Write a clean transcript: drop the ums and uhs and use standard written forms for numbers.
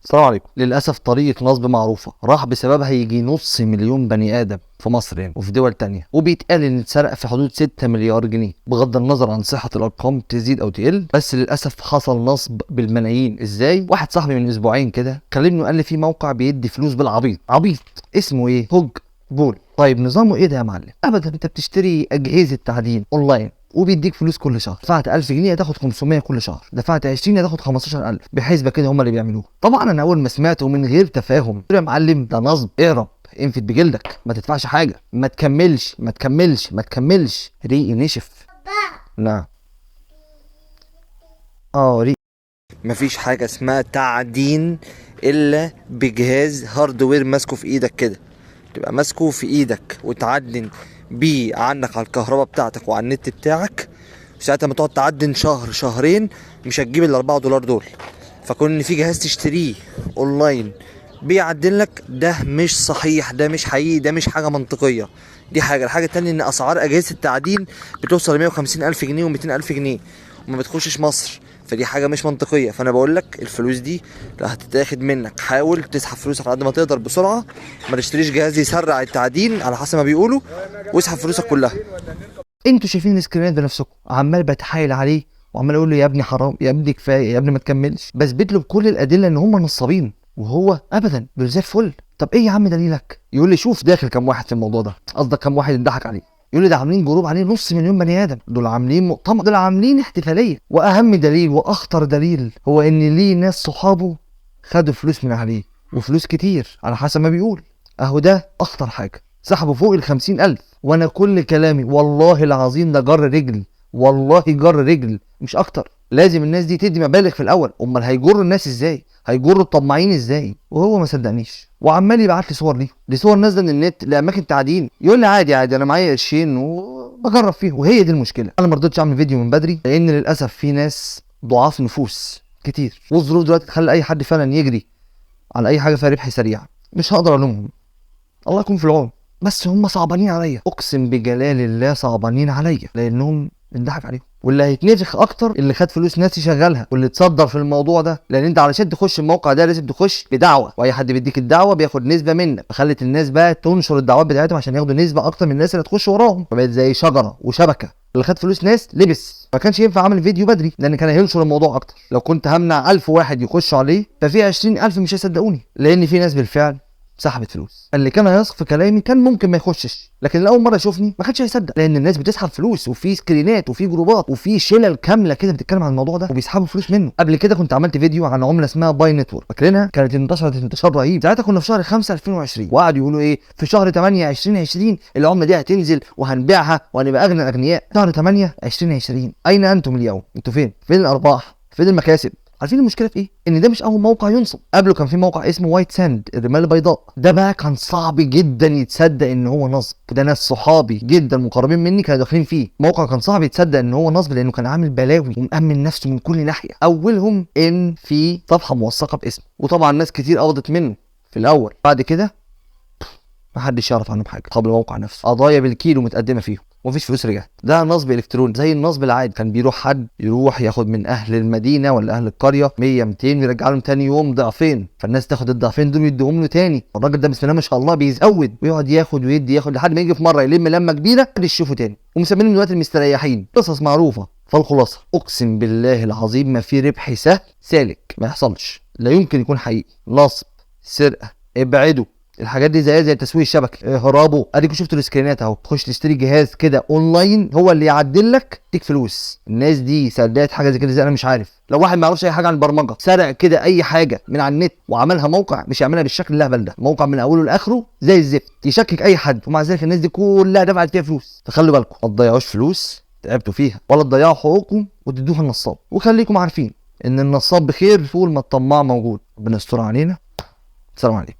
السلام عليكم. للاسف طريقه نصب معروفة راح بسببها يجي 500,000 بني ادم في مصر يعني وفي دول تانية، وبيتقال ان اتسرق في حدود 6 مليار جنيه، بغض النظر عن صحة الارقام تزيد او تقل، بس للاسف حصل نصب بالملايين. ازاي؟ واحد صاحبي من اسبوعين كده كلمني وقال لي في موقع بيدي فلوس بالعبيط، عبيط اسمه ايه؟ هوج بول. طيب نظامه ايه ده يا معلم؟ ابدا، انت بتشتري اجهزة تعدين اونلاين وبيديك فلوس كل شهر. دفعت 1000 جنيه هتاخد 500 كل شهر، دفعت 20 هتاخد 15000، بحسبه كده هم اللي بيعملوها. طبعا انا اول ما سمعت ومن غير تفاهم قلت له يا معلم ده نصب، اهرب، انفد بجلدك، ما تدفعش حاجة، ما تكملش ما تكملش ما تكملش. ريقي نشف. نعم ريقي. مفيش حاجة اسمها تعدين الا بجهاز hardware ماسكه في ايدك كده، تبقى ماسكه في ايدك وتعدن بيه عنك على الكهرباء بتاعتك وعلى النت بتاعك. ساعتها ما تقعد تعدن شهر شهرين مش هتجيب ال 4 دولار دول. فكون ان في جهاز تشتريه اونلاين بيعدن لك، ده مش صحيح، ده مش حقيقي، ده مش حاجة منطقية. دي حاجة. الحاجة التانية ان اسعار اجهزة التعدين بتوصل ل 150 ألف جنيه و 200 ألف جنيه وما بتخشش مصر، فدي حاجة مش منطقية. فانا بقول لك الفلوس دي لا هتتاخد منك، حاول تسحب فلوسك على قد ما تقدر بسرعة، ما تشتريش جهاز يسرع التعدين على حسب ما بيقولوا، واسحب فلوسك كلها. انتوا شايفين السكرينات بنفسكم، عمال بتحايل عليه وعمال اقول له يا ابني حرام، يا ابني كفاية، يا ابني ما تكملش، بثبت له بكل الادلة ان هم نصابين، وهو ابدا بيقول زي الفل. طب ايه يا عم دليلك؟ يقول لي شوف داخل كام واحد في الموضوع ده، قصدك كام واحد اتضحك عليه؟ يقول لي ده عاملين group عليه 500,000 بني ادم، دول عاملين مؤتمر، دول عاملين احتفالية. واهم دليل واخطر دليل هو ان ليه ناس صحابه خدوا فلوس من عليه، وفلوس كتير على حسب ما بيقول. اهو ده اخطر حاجة، سحبوا فوق 50,000. وانا كل كلامي والله العظيم ده جر رجل، والله جر رجل مش اكتر. لازم الناس دي تدي مبالغ في الاول، امال هيجروا الناس ازاي؟ هيجروا الطماعين ازاي؟ وهو ما صدقنيش وعمال يبعت لي صور ليه، دي صور نازله من النت لاماكن تعدين، يقول لي عادي عادي انا معايا قرشين وبجرب فيهم. وهي دي المشكلة. انا ما رضيتش اعمل فيديو من بدري لان للاسف في ناس ضعاف نفوس كتير، والظروف دلوقتي تخلي اي حد فعلا يجري على اي حاجة فيها ربح سريع. مش هقدر الومهم، الله يكون في العون، بس هم صعبانين عليا، اقسم بجلال الله صعبانين عليا، لانهم انضحك عليهم. واللي هيتنفخ اكتر اللي خد فلوس ناس يشغلها واللي اتصدر في الموضوع ده، لان انت علشان تخش الموقع ده لازم تخش بدعوة، واي حد بيديك الدعوة بياخد نسبه منك، فخلت الناس بقى تنشر الدعوات بتاعتهم عشان ياخدوا نسبه اكتر من الناس اللي هتخش وراهم، فبقت زي شجرة وشبكة. اللي خد فلوس ناس لبس. ما كانش ينفع اعمل فيديو بدري لان كان هينشر الموضوع اكتر. لو كنت همنع 1000 واحد يخشوا عليه ففي 20,000 مش هيصدقوني، لان في ناس بالفعل سحبت فلوس. اللي كان هيثق في كلامي كان ممكن ما يخشش، لكن الاول مرة يشوفني ما كانش هيصدق، لان الناس بتسحب فلوس، وفي سكرينات وفي جروبات وفي شلل كاملة كده بتتكلم عن الموضوع ده وبيسحبوا فلوس منه. قبل كده كنت عملت فيديو عن عمله اسمها Pi Network، فاكرينها؟ كانت انتشرت انتشار رهيب ساعتها، كنا في شهر 5 2020، وقعدوا يقولوا ايه في شهر 8 2020 العملة دي هتنزل وهنبيعها وهنبقى اغنى الاغنياء. شهر 8 2020 اين انتم اليوم؟ انتوا فين؟ فين الارباح؟ فين المكاسب؟ عارفين المشكلة في ايه؟ ان ده مش اول موقع ينصب، قبله كان في موقع اسمه White Sand، الرمال البيضاء. ده بقى كان صعب جدا يتصدق ان هو نصب، ده ناس صحابي جدا مقربين مني كانوا داخلين فيه. موقع كان صعب يتصدق ان هو نصب لانه كان عامل بلاوي ومأمن نفسه من كل ناحية، اولهم ان في صفحة موثقة باسمه، وطبعا ناس كتير قبضت منه في الاول، بعد كده محدش يعرف عنهم حاجة. قبل الموقع نفسه قضايا بالكيلو متقدمة فيهم ومفيش فلوس رجعت. ده نصب الكتروني زي النصب العادي، كان بيروح حد يروح ياخد من اهل المدينة ولا اهل القرية 100 200 ويرجع لهم تاني يوم ضعفين، فالناس تاخد الضعفين دول ويديهم له تاني. الراجل ده بسم الله ما شاء الله بيزود ويقعد ياخد ويدي ياخد لحد ما يجي في مرة يلم لمه كبيرة محدش يشوفه تاني، ومسمينهم دلوقتي المستريحين. قصص معروفة. فالخلاصة اقسم بالله العظيم ما في ربح سهل سالك، ما يحصلش، لا يمكن يكون حقيقي. نصب، سرقه، ابعدوا الحاجات دي زي التسويق الشبكي، اهربوا. اديكوا شفتوا السكرينات اهو، تخش تشتري جهاز كده اونلاين هو اللي يعدل لك تديك فلوس. الناس دي صدقت حاجة زي كده ازاي؟ انا مش عارف. لو واحد ما يعرفش اي حاجة عن البرمجة سرق كده اي حاجة من على النت وعملها موقع، مش يعملها بالشكل الاهبل ده، موقع من اوله لاخره زي الزفت يشكك اي حد، ومع ذلك الناس دي كلها دفعت فيها فلوس. فخلوا بالكم ما تضيعوش فلوس تعبتوا فيها، ولا تضيعوا حقوقكم وتدوها النصاب. وخليكم عارفين ان النصاب بخير طول ما الطماع موجود. ربنا يستر علينا. السلام عليكم.